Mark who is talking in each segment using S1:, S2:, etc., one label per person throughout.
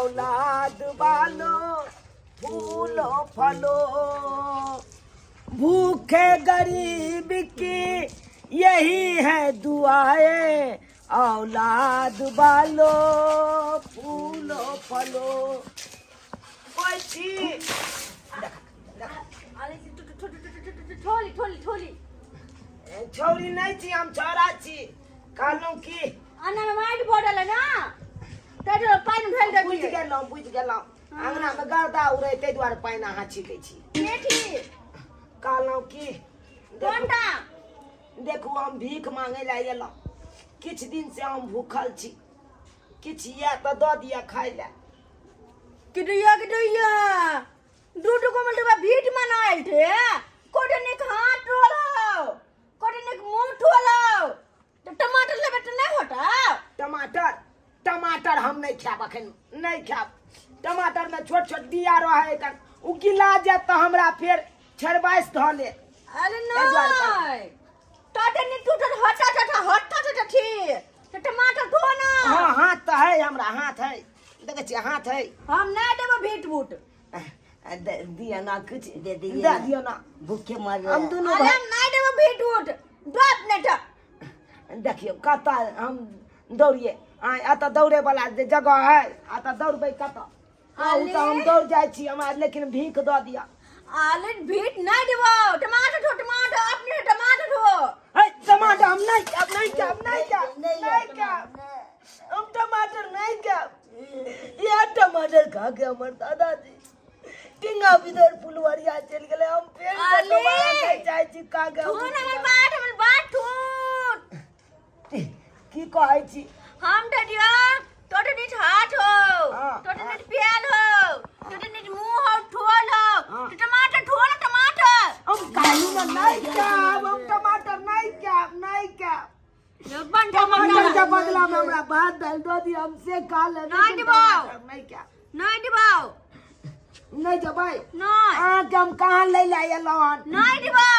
S1: औलाद वालो फूलो फलो। भूखे गरीब की यही है दुआएं, औलाद वालो फूलो फलो। ओइ छी
S2: ठोली ठोली ठोली।
S1: छौरी नहि छी, हम छौरा छी। कहलहुँ की
S2: अना में माटि भरल है ना, ताहि दुआरे पानि ढालि दै।
S1: बुझि गेलहुँ, बुझि गेलहुँ। अंगना में गर्दा उड़ै, ताहि दुआरे पानि अहाँ छिकै छी।
S2: बेटी।
S1: कहलहुँ की देखू,
S2: कोनटा?
S1: देखू, हम भीख मांगे लए एलहुँ। किछु दिन से हम भूखल छी, किछु यए तऽ दऽ दिअ खाय लए।
S2: किडुया किडुया, दू टुको मिलते भीख मना आयल थे। कोटे निक हाथ ठोलो, कोटे निक मुंह ठोलो, तो टमाटर लेबे तो नहीं होता।
S1: टमाटर, टमाटर हम नहीं खायब, अखन नहीं खायब। टमाटर में छोट छोट बिया रहे एखन, ओ गिला जायत तऽ हमरा फेर छड़बाइस धऽ लेत।
S2: अरे।
S1: ताहि दुआरे।
S2: नहीं, टाटे निक टूटल हटा हटा हटा हटा छी तो टमाटर ठो ना।
S1: हाँ, हाथ तऽ है हमरा, हाथ है, देखै छियै, हाथ है।
S2: हम नहीं देबो भीट बूट।
S1: दिअ ना किछु।
S3: दे दियै।
S1: दे दिअ ना।
S3: भूखे मर।
S1: हम दुनू
S2: अरे
S1: भाई
S2: हम नहीं देबो भीट बूट, दो अपने टा।
S1: देखियौ, कतऽ हम दौड़िए? आँय, एतऽ दौड़े वाला जे जगह है, एतऽ दौड़बै कतऽ कहू तऽ? हम दौड़ जाइ छी हमरा, लेकिन भीख दऽ दिअ।
S2: आले, भीट नहीं देबो, टमाटर ठो, टमाटर अपने टमाटर ठो।
S1: है, टमाटर हम नहीं खायब, नहीं खायब, नहीं खायब, नहीं खायब, हम टमाटर नहीं खायब। यह टमाटर खा के हमर दादाजी टिंगा बिदर पुलवरिया चलि गेलै। हम फेर से
S2: आले!
S1: दोबारा नहीं चाहै छी खा के।
S2: ठोन हमर बात, हमर बात ठोन।
S1: की कहै छी?
S2: हम ठडियो, टोटे नीट हाथ हो, टोटे नीट प्याल हो, टोटे नीट मुंह हो, ठोल हो। तो टमाटर ठो ना, टमाटर।
S1: हम कालू में नहीं खायब, हम टमाटर नहीं खायब, नहीं खायब।
S2: बन।
S1: टमाटर के बदला में हमरा भात दालि दऽ दिअ, हम से खा लेब।
S2: नहीं
S1: लेकिन
S2: देबौ।
S1: टमाटर नहीं खायब।
S2: नहीं देबो।
S1: नहीं जेबै?
S2: नहीं।
S1: अहाँके हम कहाँ लै लए एलहुँ हन?
S2: नहीं देबो।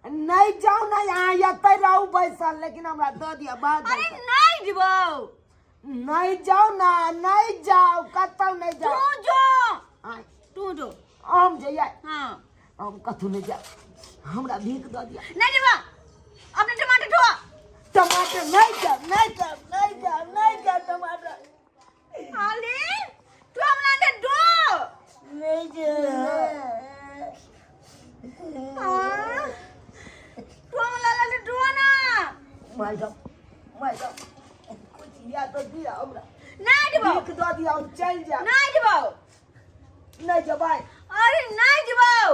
S1: नहीं जाउ, नहीं, अहाँ एतै रहू बैसल, लेकिन हमरा दऽ दिअ भात
S2: अरे
S1: दालि।
S2: नहीं देबो।
S1: नहीं जाउ ना, नहीं जाउ, कतौ नहीं
S2: तू
S1: जाउ।
S2: जो।
S1: आँय,
S2: तू जो।
S1: हम जइयै?
S2: हाँ।
S1: हम कतौ नहीं जायब, हमरा भीख दऽ दिअ।
S2: नहीं देबो, अपने टमाटर ठो।
S1: टमाटर नहीं खायब, नहीं खायब, नहीं खायब, नहीं खायब टमाटर।
S2: आले, तू हमरा दे दो।
S3: नहीं जे।
S2: हाँ? तू हमरा ला दो ना।
S1: मैडम, मैडम, कुछ या तो दिअ हमरा।
S2: नहीं देबो।
S1: भीख दऽ दिअ, हम चलि जायब।
S2: नहीं देबो।
S1: नहीं जेबै?
S2: अरे नहीं देबो।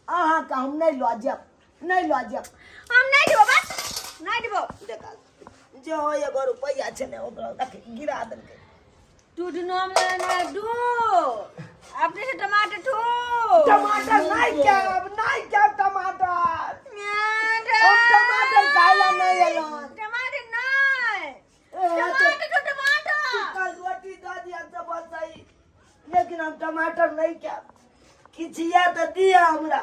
S1: अहाँके हम नहीं लऽ जायब, नहीं लऽ जायब।
S2: हम नहीं देबो, बस नहीं देबो।
S1: देखा जे हो, एगो रुपैआ छलै, ओकरा देख गिरा देलकै।
S2: तू नाम लेना दो, अपने से टमाटर ठो।
S1: टमाटर नहीं खायब, नहीं खायब टमाटर। हम टमाटर खाय लए नहीं एलहुँ।
S2: टमाटर नहीं।
S1: ए,
S2: टमाटर ठो, टमाटर।
S1: कल रोटी दऽ दिअ तऽ बस सही, लेकिन हम टमाटर नहीं खायब। किछु यऽ तऽ दिअ हमरा।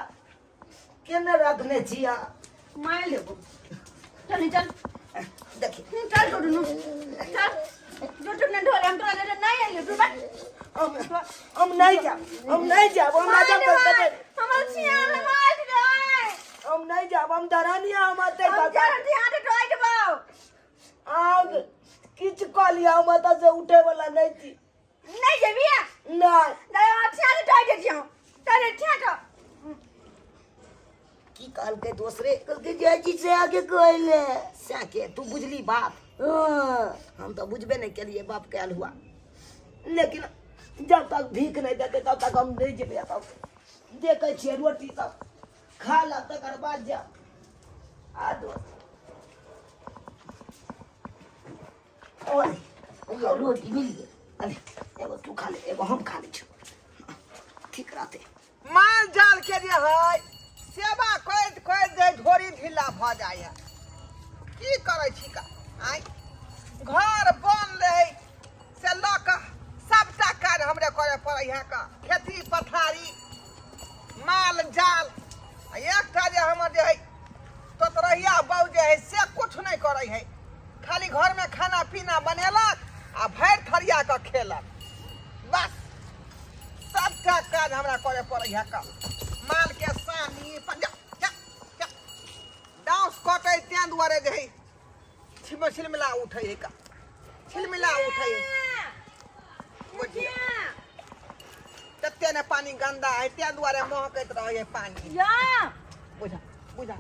S1: केने रखने छी अहाँ?
S2: मार लेबो, चल चल।
S1: देखी।
S2: चल टोटू, चल टोटू ने ढोल, हम तोरा ले नहीं आइयो, तू बस।
S1: हम नहीं जायब, हम नहीं जायब, हमरा जब तक देबै।
S2: हमर सियान मार दे।
S1: हम नहीं जायब, हम धरानिया, हम एतै।
S2: हम जरा ध्यान टोइ देबो।
S1: आग किछु कऽ लिअ, हम एतऽ से उठे वाला नहीं छी।
S2: नहीं जेबी?
S1: नहीं।
S2: नहीं, अच्छा से टोइ दे छियो, चल ठीक।
S1: की कहलकै दोसरे?
S3: कहलकै जाइ छी से आके कहले।
S1: सएह के तू बुझली बात?
S3: हाँ।
S1: हम तऽ बुझबे नहि केलियै बाप के हुआ, लेकिन जब तक भीख नहि देतै तब तक हम नहि जेबै एतऽ। देखै छियै, रोटी सब खा लेब तकर बाद जायब। आ दोस्त, ओए।
S3: यो रोटी मिल गेल।
S1: अरे, एगो तू खा ले, एगो हम खा लै छी, ठीक रहतै।
S4: माल जाल के जे है सेवा करैत करैत जे झोरी ढीला भऽ जाइए। की करै छी का आँय? घर बन रहै से लऽ कऽ सभटा काज हमरे करय पड़ै है का, खेती पथारी, माल जाल। आ एकटा जे हमर जे है तोतरहिया बहू जे है से कुछ नहि करै है, खाली घरमे खाना पीना बनेलक आ भरि थरिया कऽ खेलक बस। सबटा काज हमरा करे पड़ै है का माल के सानी जा जा जा डांस कटै तें दुआरे जे है छिम छिलमिला उठै है का छिलमिला उठै है बुझिया तते ने पानी गंदा है तें दुआरे महकैत रहै है पानी
S2: या
S4: बुझा बुझा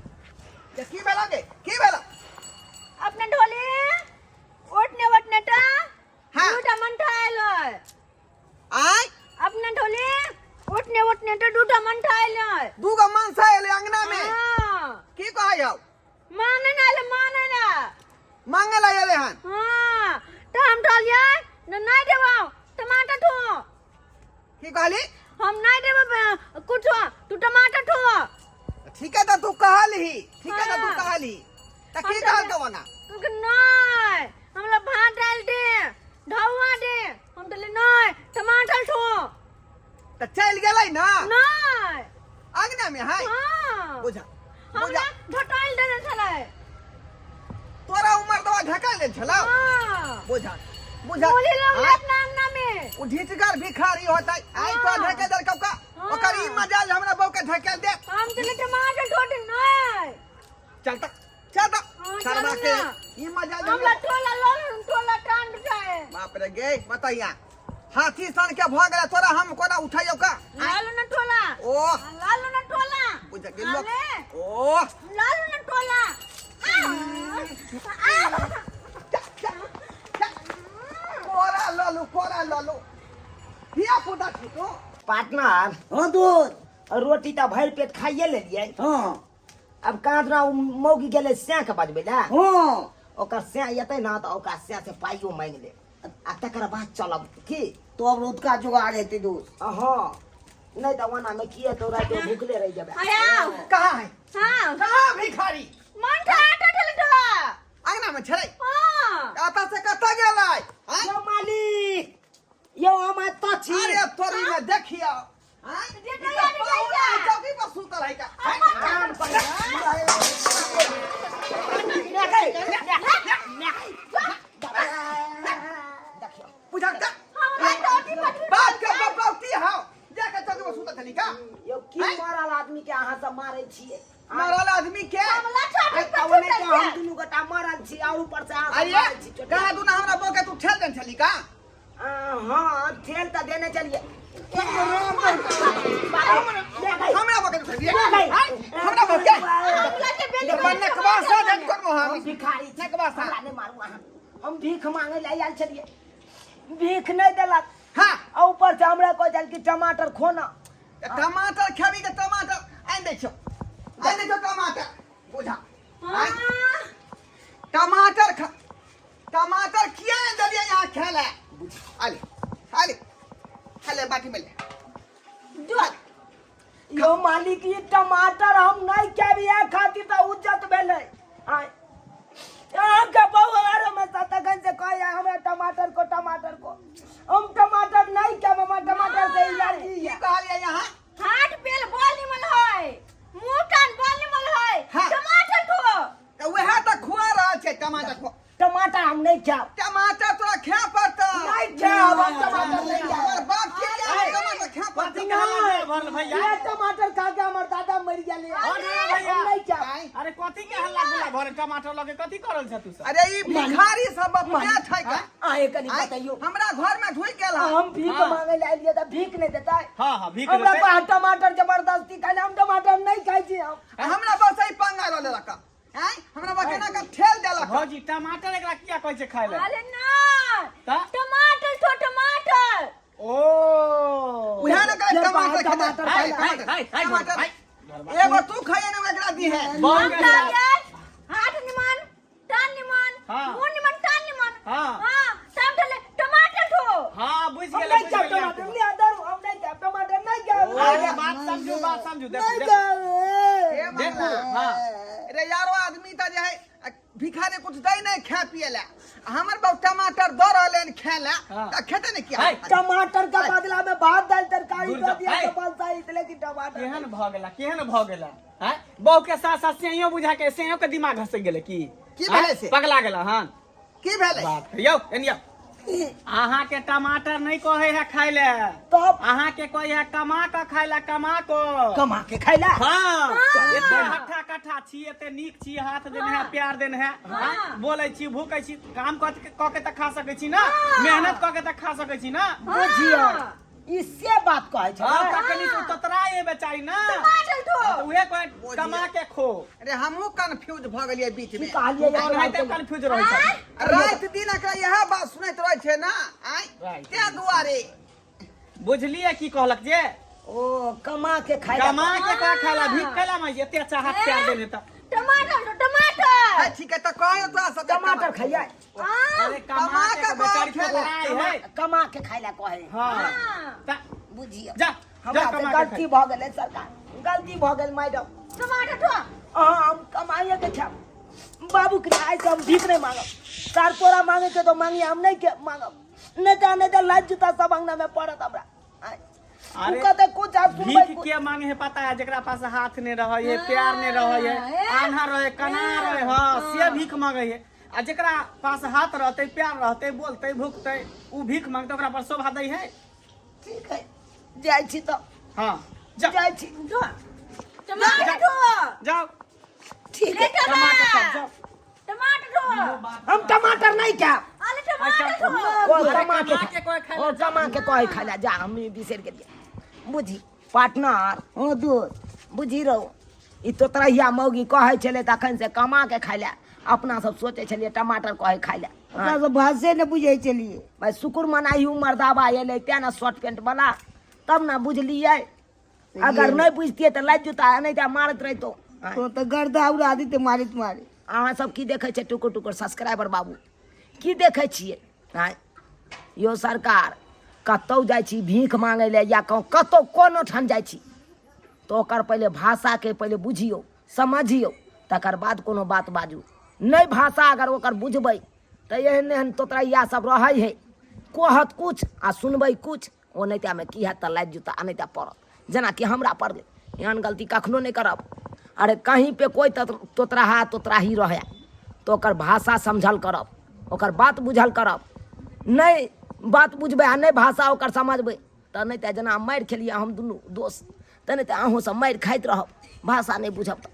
S4: जे की भेला गे की भेला
S2: अपने ढोली ओटने ओटने टा
S4: हाँ।
S2: दूटा मंठा आयल है
S4: आय
S2: अपना ढोली ओटने ओटने टा दूटा मंठा आयल है
S4: दूगो मनसा एलै अंगना में
S2: हाँ
S4: की कहै हौ
S2: माने ना आयल माने ना
S4: मांगे ला एलै हन
S2: हाँ तो हम ढोलिए न नहीं देबो टमाटर ठो
S4: की कहली
S2: हम नहीं देबो कुछो तू टमाटर ठो
S4: ठीक है तो तू कहलही ठीक है तो तू
S2: हाँ।
S4: कहलही त की
S2: हम
S4: कहल
S2: तो-
S4: तो वना
S2: कहलकै नहीं हमरा भात डाल दे ढौआ दे हम कहलियै नहीं टमाटर ठो
S4: त चलि गेलै ना
S2: नहीं
S4: अंगना में है
S2: हाँ
S4: बुझा
S2: हमरा
S4: बुझा
S2: ढटाइल देने छलै
S4: तोरा उमर दवा ढकल देल छलौ
S2: हाँ
S4: बुझा बुझा
S2: गोली लग
S4: आय,
S2: अपना अंगना में
S4: उ ढिचगर भिखारी होतै आइ तो
S2: हाँ।
S4: ढकेल देल कब का
S2: हाँ।
S4: ओकर ई मजा जे हमरा बहू के ढकेल दे
S2: हम कहलियै टमाटर ठो दे नहीं
S4: चल त चल त
S2: हाँ,
S4: शर्मा
S2: चलू
S4: के
S2: ना।
S4: ई मजा जे
S2: हमरा
S4: हमरा
S2: टोला लोल टोला टान उठाए
S4: बाप रे गे बताइया हाथी सन के भ गेला तोरा हम कोना उठाइयो का
S2: लालू न टोला
S4: ओ
S2: लालू न टोला
S4: बुझ गेलो
S2: अरे
S4: ओ
S2: लालू न टोला आ आ
S4: कोरा ललू कोरा ललू धिया पुता छी तू
S1: पार्टनर
S3: हाँ दोस्त
S1: रोटी तऽ भरि पेट खाइए लेलियै
S3: हाँ
S1: अब कहाँ दुना ओ मौगी गेलै सैं के बजबै लए
S3: हाँ
S1: ओकर सैं एतै ने तऽ ओकरा सैं से पाइयो मांगि लेब आ तकर बाद चलब की
S3: तो अब रोतका जुगाड़ हेतै दोस्त
S1: हँ नहि तऽ ओना मे की हेतौ राति भूखले रहि जेबै
S2: अरे आओ
S4: कहाँ है
S2: हाँ
S4: कहाँ भिखारी
S2: मन था आटा ठेले ठोला
S4: अंगना में छलै
S2: हाँ
S4: एतऽ से कतऽ गेलै आँय?
S1: यौ मालिक यौ हम एतऽ छी
S4: अरे तोरी में देखियो आँय?
S2: जे
S4: ई
S2: तैयारी
S4: तऽ पाहुन
S2: कइया।
S4: है, चौकी पर सुतल है का आँय?
S1: कान पकड़। देखियौ
S4: बुझल का
S2: हमरा टोटी पर
S4: बाप के बपौती हौ जाके चौकी पर सुतल छली का
S1: यौ की मरल आदमी के अहाँ सब मारै छियै
S4: मरल आदमी के
S2: हमला छाती
S1: आ
S2: पर
S1: ओने के
S2: छूटल
S1: हम
S2: छै।
S1: दुनू गोटा मरल छी और ऊपर से अहाँ सब
S4: अरे
S1: मारै छी चोटिया।
S4: कहाँ दूना हमरा बहू के तू ठेल देने छली का
S1: हाँ ठेल तऽ देने चलिए
S4: हमरा बहू के तू ठेल दिए आँय? हमरा बहू के
S2: हमला के बेल
S4: तो नकबा सा जन करबो हम
S1: हम भिखारी छी।
S4: नकबा सा।
S1: हमरा नहि मारू अहाँ हम भीख मांगे लए आयल छलियै भीख नहि देलक
S4: हाँ
S1: आ ऊपर से हमरा कहै छल कि टमाटर खोना
S4: तऽ टमाटर खेबी तऽ टमाटर आनि दै छियौ आनि दै छियौ टमाटर बुझा
S2: हाँ
S4: टमाटर खा टमाटर किया नहि देलियै यहाँ खाय लए आले आले खाले बाटी में ले
S2: जो
S1: यो मालिक ई टमाटर हम नहीं खेब इएह खातिर तऽ उज्जत भेलै आँय अहाँके बहु आरो में तखन से कहै हमरा टमाटर को टमाटर को हम टमाटर नहीं खेब हमरा टमाटर से एलर्जी
S4: की
S1: है
S4: कहलियै यहाँ
S2: हाथ पेल बोल निमल है मुंह कान बोल निमल है
S4: हाँ।
S2: टमाटर खो
S4: तऽ वएह तऽ खुआ रहल छै टमाटर खुआ
S1: टमाटर हम नहीं खाएब
S4: टमाटर तोरा खाय पड़तौ
S1: नहीं खाएब हम टमाटर नहीं खाएब
S4: हमर बाप के लिए टमाटर खाय पड़तौ
S5: कथी के हल्ला भरल भैया
S1: ये टमाटर खा के हमर दादा मर गेलै
S5: अरे भैया
S1: हम नहीं खाएब
S5: अरे कथी के हल्ला गुल्ला भरल टमाटर लगे कथी करल छ तू सब
S4: अरे ई भिखारी सब अपने छै का
S1: अहें कनी
S4: आँय,
S1: बतैयो
S4: हमरा घर में ढुकि गेल हन
S1: हम भीख
S5: हाँ।
S1: मांगे ले आलिए तऽ भीख नहीं देता
S5: हाँ हाँ भीख
S1: हमरा
S5: देतै।
S1: पास टमाटर जबरदस्ती खाइ हम टमाटर नहीं खाइ छी हम
S4: हमरा बस ई पंगा लऽ लेलक आँय हमरा बस केना कऽ ठेल देलक
S5: भौजी टमाटर एकरा किया कहै छै खाय लए
S2: अरे ना
S5: तऽ?
S2: टमाटर छो टमाटर
S5: ओ
S4: उहे ने कहै
S1: ये
S4: टमाटर
S1: बाहर
S4: खेतै
S1: टमाटर
S4: हाय,
S5: हाय, हाय, हाय,
S4: टमाटर
S5: हाय।
S4: एगो तू खाइए ने एकरा दी है
S5: बहुत
S2: हम
S5: गंदा।
S2: कहलियै, हाथ निमन टान निमन
S5: हाँ।
S2: मुंह निमन टान निमन
S5: हाँ।
S2: हाँ तब डले टमाटर ठो
S5: हाँ बुझि
S1: हम
S5: गेलै
S1: नहीं
S5: बुझि
S1: खाएब
S5: गेलै
S1: टमाटर नहीं अदर हम नहीं खाएब टमाटर नहीं खाएब
S5: अरे बात समझू बात समझू देखू
S1: नहीं
S5: देखू
S1: खाएब
S4: हे
S5: देखू
S4: मंगला।
S5: हाँ
S4: अरे यारो आदमी तऽ जे है भिखारी कुछ दै नहीं खाए पिए ला हमर बाप टमाटर दऽ रहलै हन खाए ला
S5: हाँ।
S4: तऽ खेतै ने किया
S5: है।
S1: टमाटर का बदला में भात दाल तरकारी
S5: दूर
S1: दे
S5: जा,
S1: दिया
S5: है।
S1: तो बस सही लेकिन टमाटर
S5: केहन भऽ गेला केहन भऽ गेला हैं बहू के साथ साथ सेहियो बुझा के सेहियो के दिमाग घसक गेलै की
S4: की
S5: हैं?
S4: भेलै से?
S5: पगला गेला हन
S4: की भेलै
S5: बाप रे यौ एनिया अहाँ के टमाटर नहीं कहे है खाय ले।
S1: तब
S5: अहाँ के कहे है कमा के खाय ला, कमा के।
S1: कमा के खाय ला।
S5: हाँ, एते हट्ठा कट्ठा छी, एते नीक छी, हाथ देने है, प्यार देने है, हाँ? बोलै छी, भूकै छी, काम कऽ के तऽ खा सकै छी ना, मेहनत कऽ के तऽ खा सकै छी ना।
S1: बुझियौ, ई से बात कहै छै।
S5: हाँ, तखनी तो ततरा ये बेचारी ना।
S2: टमाटर ठो।
S5: हाँ, तऽ उहे कहै कमा के खो।
S4: अरे हमहूँ कंफ्यूज भऽ गेलियै बीच
S1: की
S4: में।
S1: कहलियै यार?
S5: ओनाहिते कंफ्यूज रहै छै।
S4: राति दिन एकरा इएह बात सुनैत रहै छै ना, आँय,
S5: Right.
S4: ताहि दुआरे।
S5: बुझलियै की कहलक जे?
S1: ओ कमा के खाय ला।
S5: कमा के का खाय ला, भीख खाय ला, मैं एते चाहत प्यार देने तऽ।
S2: टमाटर ठो, टमाटर।
S4: है, ठीक है, तऽ कहियो तोरा सब
S1: टमाटर खाइए।
S5: अरे कमा
S4: कमा
S5: के
S4: के
S5: बेचारी
S4: खाय ला।
S5: तोतराइ है।
S1: कमा के खाय ला कहै।
S5: हाँ। तऽ
S1: बुझियौ,
S5: जा, जा
S1: हमरा से
S5: कमा के
S1: गलती
S5: खाय।
S1: भऽ गेलै सरकार, गलती भऽ गेल मैडम।
S2: टमाटर ठो।
S1: अहाँ हम कमाइए के खायब बाबू के, आइ से हम भीख नहीं मांगब। सार तोरा मांगे के तो मांगी, हम नहीं के मांगब। नहीं तऽ नहीं तऽ लाज जूता सब अंगना में पड़त हमरा। आइ।
S5: अरे,
S1: उ कहतै कुछ आ सुनबै
S5: भीख
S1: कुछ।
S5: के मांगे है पता है? जेकरा पास हाथ नहीं रहे है, प्यार नहीं रहे है, आन्हा रहे, कना रहे, हाँ, से भीख मांगे है। आ जेकरा पास हाथ रहते, प्यार रहते, बोलते, भुकते, उ भीख मांगते, ओकरा पर शोभा दै है।
S1: ठीक है, जाइ छी तऽ।
S5: हाँ, जा।
S1: जाइ छी।
S2: टमाटर ठो।
S5: जाओ।
S1: ठीक है।
S5: कमा के खाओ, जाओ।
S2: टमाटर ठो।
S1: हम टमाटर नहीं खायब।
S2: अरे टमाटर ठो।
S1: ओ
S5: अरे
S1: कमा के
S5: कमा के कोई खाय
S1: ओ कमा के कोई खाय ला, जा, हम बिसरि गेलियै। बुझी पार्टनर,
S3: हँ दोस्त।
S1: बुझी रहो, ई तोतरहिया मौगी कहै छलै तखन से कमा के खाय ला, अपना सब सोचै छलियै टमाटर कहै खाय ला।
S3: अपना सब भाषे ने बुझै छलियै।
S1: भाई शुक्र मनाही मर्दाबा एलै तें ने शर्ट पेंट वाला, तब ने बुझलियै। अगर नहीं बुझतियै तऽ लागि जूता नहि तऽ मारैत रहितो।
S3: तो तऽ गर्दा उड़ा देते मारैत मारे।
S1: अहाँ सब की देखै छियै टुकुर टुकुर सब्सक्राइबर बाबू, की देखै छियै? आँय यौ सरकार, कतहु जाइ छी भीख मांगै लए या कतहु कोनो ठाम जाइ छी तऽ ओकर पहिले भाषाके पहिले बुझियौ, समझियौ, तकर बाद कोनो बात बाजू। नहि भाषा अगर ओकर बुझबै तऽ एहन एहन तोतरैया सब रहै है, कहत कुछ आ सुनबै कुछ। ओ नहि तऽ की हैत, तऽ लागि जूता आ नहि तऽ पड़त, जेनाकि हमरा पड़लै। एहन गलती कखनो नहि करब। अरे कहीं पे कोइ तोतराहा तोतराही रहै तऽ ओकर भाषा समझल करब, ओकर बात बुझल करब। नहि बात बुझबै आ नहि भाषा ओकर समझबै तऽ नहि तऽ जेना मारि खेलियै हम दुनू दोस्त, तऽ नहि तऽ अहूँ सब मारि खाइत रहब भाषा नहि बुझब तऽ।